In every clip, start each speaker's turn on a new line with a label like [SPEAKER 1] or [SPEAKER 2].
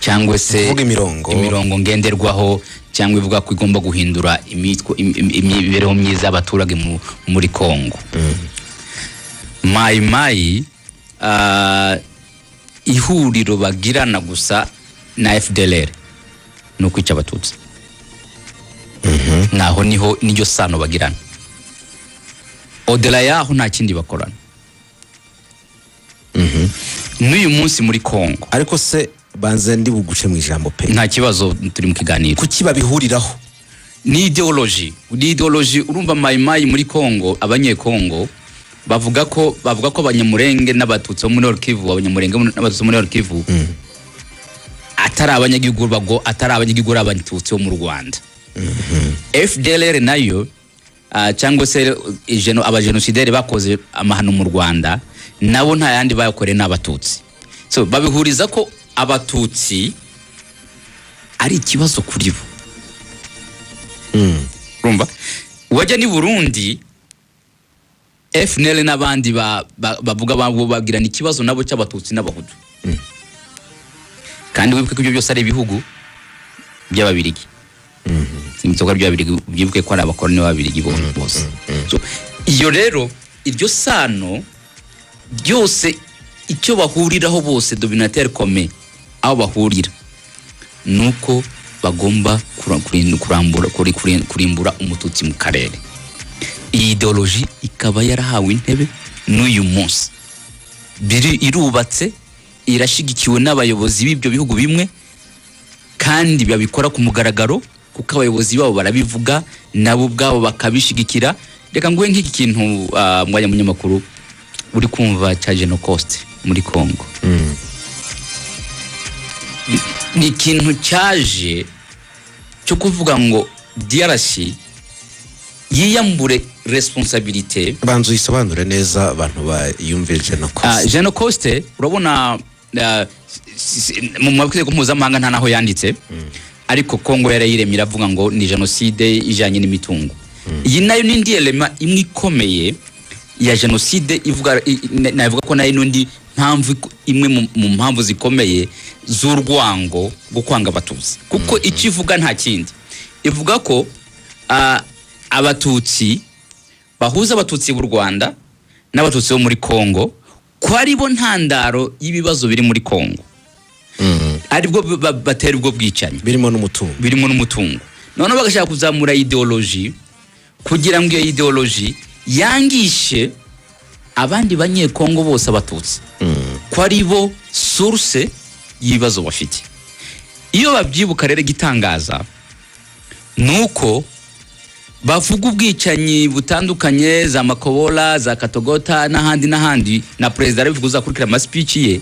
[SPEAKER 1] Cyangwa se
[SPEAKER 2] Kuvuga imirongo.
[SPEAKER 1] Imirongo ngenderwaho cyangwa ivuga ko igomba guhindura imibereho myiza y'abaturage muri Congo. Mayi Mayi, ihuriro bagirana gusa na FDLR ni ukwica Abatutsi. Naho niho niryo sano bagirana. Au-delà yaho nta kindi bakorana n'uyu munsi muri Congo.
[SPEAKER 2] Ariko se banze ndi buguce mu ijambo pe.
[SPEAKER 1] Nta kibazo, turi mu kiganiro.
[SPEAKER 2] Kuki babihuriraho?
[SPEAKER 1] Ni idéologie, ni idéologie. Urumva Mayi Mayi muri Congo, Abanyekongo bavuga ko Abanyamurenge n'Abatutsi bo muri Nord Kivu, Abanyamurenge n'Abatutsi bo muri Nord Kivu atari abanyagihugu, bago atari abanyagihugu, ari Abatutsi bo mu Rwanda. FDLR nayo, cyangwa se abajenosideri bakoze amahano mu Rwanda, nabo nta yandi bayakoreye, ni Abatutsi. So babihuriza ko Abatutsi ari ikibazo kuri bo. Urumva wajya ni Burundi, FNL n'abandi bavuga bagirana ikibazo nabo cy'Abatutsi n'Abahutu. Kandi wibuke ko ibyo byose ari ibihugu by'Ababirigi, si ibikorwa by'Ababirigi, byibuke ko ari abakoloni b'Ababirigi bose. So, iyo rero iryo sano byose, icyo bahuriraho bose, dénominateur commun, aho bahurira ni uko bagomba kurambura, kurimbura Umututsi mu karere. Iyi idéologie ikaba yarahawe intebe n'uyu munsi. Irubatse, irashigikiwe n'abayobozi b'ibyo bihugu bimwe, kandi babikora ku mugaragaro, kuko abayobozi babo barabivuga, nabo ubwabo bakabishigikira. Reka nguhe nk'iki kintu, mwanya munyamakuru uri kumva cya Genocost muri Congo. Ni ikintu cyaje cyo kuvuga ngo DRC yiyambure responsabilité.
[SPEAKER 2] Banza uyisobanure neza abantu bayumve, Genocost.
[SPEAKER 1] Genocost, urabona, mu mategeko mpuzamahanga nta naho yanditse, ariko Congo yarayiremye, iravuga ngo ni jenoside ijanye n'imitungo. Iyi nayo ni indi élément imwe ikomeye ya jenoside ivuga, navuga ko nayo n'undi mpamvu imwe mu mpamvu zikomeye z'urwango rwo kwanga Abatutsi, kuko icyo ivuga nta kindi, ivuga ko Abatutsi bahuza Abatutsi b'u Rwanda n'Abatutsi bo muri Congo, ko ari bo ntandaro y'ibibazo biri muri Congo, aribwo batera ubwo bwicanyi.
[SPEAKER 2] Birimo n'umutungo.
[SPEAKER 1] Birimo n'umutungo. Noneho bagashaka kuzamura idéologie kugira ngo iyo idéologie yangishe abandi Banyekongo bose Abatutsi, ko ari bo source y'ibibazo bafite. Iyo babyibuka rero, igitangaza ni uko bavuga ubwicanyi butandukanye, za Makobola, za Katogota n'ahandi n'ahandi, na perezida arabivuga, uzakurikira amaspeech ye,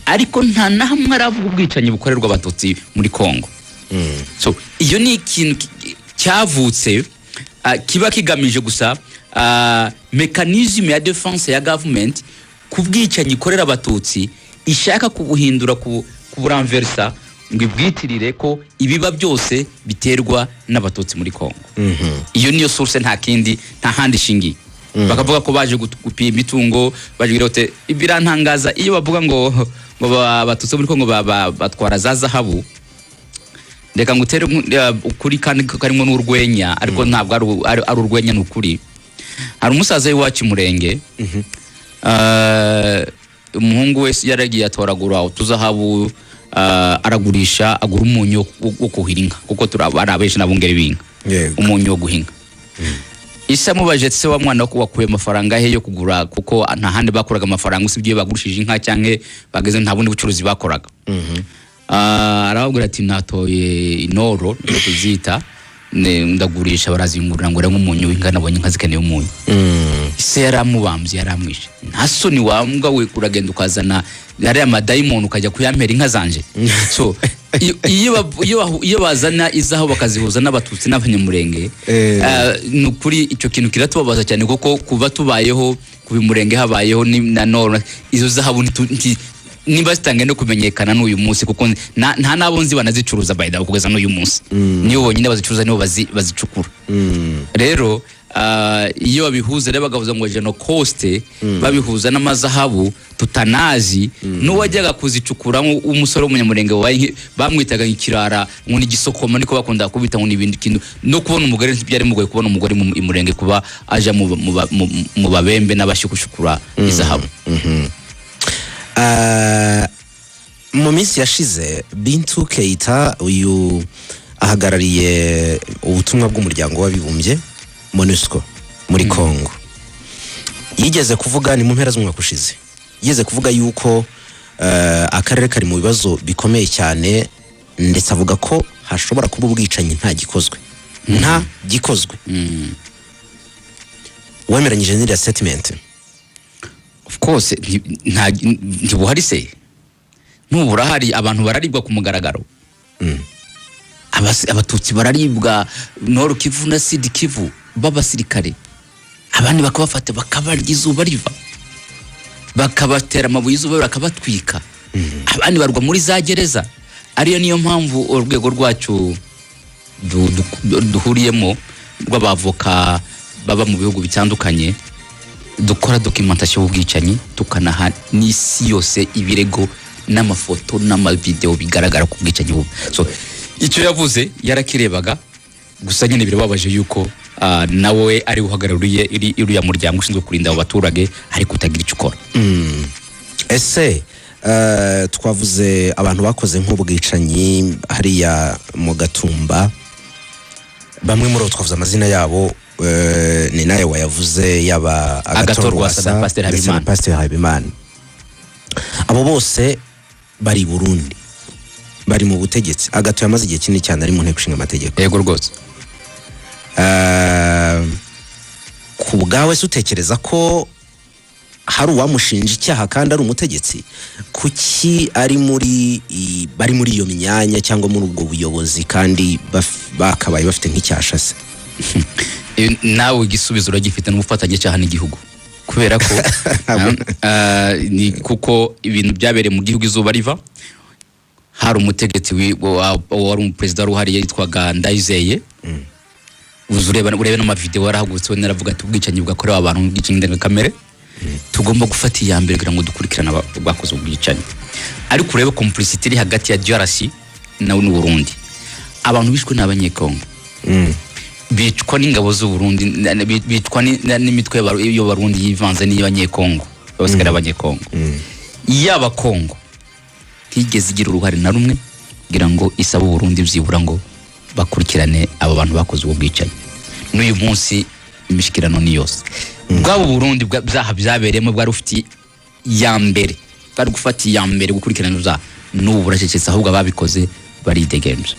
[SPEAKER 1] ariko nta na hamwe aravuga ubwicanyi bukorerwa Abatutsi muri Congo. So iyo ni ikintu cyavutse, kiba kigamije gusa mécanisme ya défense ya government ku bwicanyi ikorera Abatutsi, ishaka kubuhindura, kuburenversa, ngo ibwitirire ko ibiba byose biterwa n'Abatutsi muri Congo. Iyo niyo source, nta kindi, nta handi ishingiye. Bakavuga ko baje gupima imitungo, baje kugira bate. Birantangaza iyo bavuga ngo Abatutsi bo muri Congo batwara za zahabu. Reka ngutere ukuri kandi karimo n'urwenya, ariko ntabwo ari urwenya, ni ukuri. Hari umusaza w'iwacu Murenge, umuhungu we yaragiye atoragura utuzahabu, aragurisha, agura umunyu wo kuhira inka, kuko turi ari abenshi n'abungeri b'inka. Umunyu wo guhinga. Ise amubajije ati: "Se wa mwana, ko wakuye amafaranga he yo kugura?" Kuko nta handi bakuraga amafaranga usibye iyo bagurishije inka cyangwa bageze, nta bundi bucuruzi bakoraga. Arababwira ati: "Natoye inoro, niko tuzita, ndagurisha, barazingurira ngo nk'umunyu w'inka, nabonye inka zikeneye umunyu." Ise yaramubambye, yaramwishe: "Nta soni wambwa we, uragenda ukazana ariya madayimoni ukajya kuyampera inka zanje?" So iyo bazana izaho bakazihuza n'Abatutsi n'Abanyamurenge, ni ukuri icyo kintu kiratubabaza cyane, kuko kuba tubayeho kuba Imurenge habayeho na noro, izo zahabu niba zitangiye no kumenyekana n'uyu munsi, kuko nta n'abo nzi banazicuruza by the way kugeza n'uyu munsi. Nibo bonyine bazicuruza, nibo bazicukura. Rero Iyo babihuza rero bakavuza ngo Genocost, babihuza n'amazahabu tutanazi, n'uwajyaga kuzicukura w'umusore w'umunyamurenge wabaye bamwitaga ikirara, ngo ni igisokoma, niko bakunda kubita, ngo ni ibindi kintu. No kubona umugore ntibyari mugoye, kubona umugore mu imurenge kuba aja mu babembe n'abashyukushukura izahabu.
[SPEAKER 2] Mu minsi yashize Bintu Keita, uyu ahagarariye ubutumwa bw'Umuryango w'Abibumbye MONUSCO muri Congo, yigeze kuvuga, ni mu mpera z'umwaka ushize, yigeze kuvuga yuko akarere kari mu bibazo bikomeye cyane, ndetse avuga ko hashobora kuba ubwicanyi nta gikozwe. Wemeranyije n'iriya statement?
[SPEAKER 1] Of course, ntibuhari se? Ntuburahari? Abantu bararibwa ku mugaragaro. Abatutsi bararibwa Nord Kivu na Sud Kivu b'abasirikare, abandi bakabafata bakabarya izuba riva, bakabatera amabuye izuba, bakabatwika, abandi barwa muri za gereza. Ariyo niyo mpamvu urwego rwacu duhuriyemo rw'abavoka baba mu bihugu bitandukanye dukora documentation y'ubwicanyi, tukanaha n'isi yose ibirego n'amafoto n'amavideo bigaragara ku bwicanyi buba. So icyo yavuze yarakirebaga gusa nyine. Birababaje yuko nawe ari uhagarariye uriya muryango ushinzwe kurinda abo baturage, ariko utagira icyo ukora.
[SPEAKER 2] Ese twavuze abantu bakoze nk'ubwicanyi hariya mu Gatumba, bamwe muri bo twavuze amazina yabo, ni nawe wayavuze, yaba
[SPEAKER 1] Agathon Rwasa na Pasteur
[SPEAKER 2] ndetse na
[SPEAKER 1] Habimana.
[SPEAKER 2] Pasteur Habimana. Abo bose bari i Burundi, bari mu butegetsi. Agathon yamaze igihe kinini cyane ari mu Nteko Ishinga Amategeko.
[SPEAKER 1] Yego rwose.
[SPEAKER 2] Ku bwawe se utekereza ko hari uwamushinja icyaha kandi ari umutegetsi? Kuki ari muri bari muri iyo myanya cyangwa muri ubwo buyobozi kandi bakabaye bafite nk'icyasha se?
[SPEAKER 1] Nawe igisubizo uragifite, n'ubufatanyacyaha n'igihugu, kubera ko ni kuko ibintu byabereye mu gihugu izuba riva. Hari umutegetsi wari umuperezida wari uhari yitwaga Ndayizeye. Uza ureba, urebe n'amavideo, yarahagurutse we naravuga ati ubwicanyi bwakorewe abantu, ubwicanyi ndengakamere, tugomba gufata iya mbere kugira ngo dukurikirane bakoze ubwicanyi. Ariko urebe complicité iri hagati ya DRC nawe n'u Burundi. Abantu bishwe ni Abanyekongo, bicwa n'ingabo z'u Burundi, bicwa n'imitwe y'Abarundi yivanze n'iy'Abanyekongo, abasigara b'Abanyekongo. Yaba Kongo ntigeze igira uruhare na rumwe kugira ngo isabe Uburundi byibura ngo bakurikirane abo bantu bakoze ubwo bwicanyi. N'uyu munsi imishyikirano ni yose. Bwaba Uburundi byaha byabereyemo bwari bufite iya mbere, bwari gufata iya mbere gukurikirana ibyaha, n'ubu buracecetse, ahubwo ababikoze baridegemvya.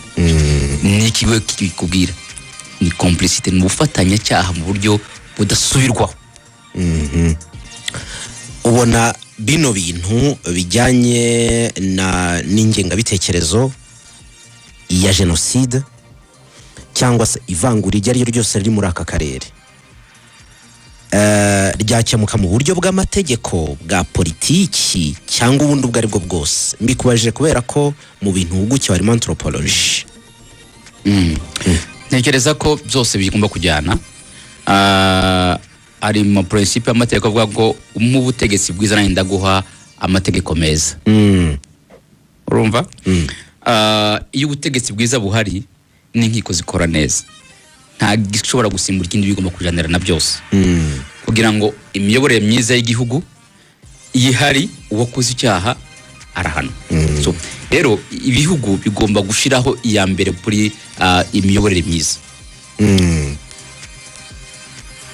[SPEAKER 1] Ni ikigo kikubwira ni complicité, ni ubufatanyacyaha mu buryo budasubirwaho.
[SPEAKER 2] Ubona bino bintu bijyanye na n'ingengabitekerezo ya jenoside cyangwa se ivangura iryo ari ryo ryose riri muri aka karere, ryakemuka mu buryo bw'amategeko, bwa politiki cyangwa ubundi ubwo ari bwo bwose? Mbikubajije kubera ko mu bintu hugukiwe harimo anthropology.
[SPEAKER 1] Ntekereza ko byose bigomba kujyana. Ari mu principe y'amategeko avuga ngo umpa ubutegetsi bwiza, nanjye ndaguha amategeko meza. Urumva? Iyo ubutegetsi bwiza buhari n'inkiko zikora neza, nta gishobora gusimbura ikindi, bigomba kujanirana byose kugira ngo imiyoborere myiza y'igihugu iyo ihari, uwakoze icyaha arahanwa. So rero ibihugu bigomba gushyiraho iya mbere kuri imiyoborere myiza,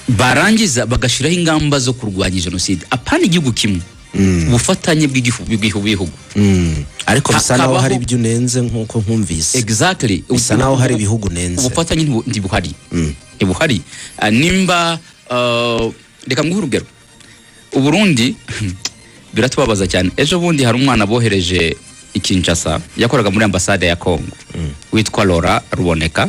[SPEAKER 1] barangiza bagashyiraho ingamba zo kurwanya jenoside, apana igihugu kimwe, ubufatanye bw'ibihugu.
[SPEAKER 2] Ariko bisa naho
[SPEAKER 1] Hakabaho
[SPEAKER 2] hari ibyo unenze nk'uko nkumvise.
[SPEAKER 1] Exactly.
[SPEAKER 2] Bisa naho hari ibihugu unenze.
[SPEAKER 1] Ubufatanye ntibuhari, ntibuhari. Nimba reka nguhe urugero, Uburundi biratubabaza cyane. Ejo bundi hari umwana bohereje i Kinshasa yakoraga muri ambasade ya Congo witwa Laura Ruboneka.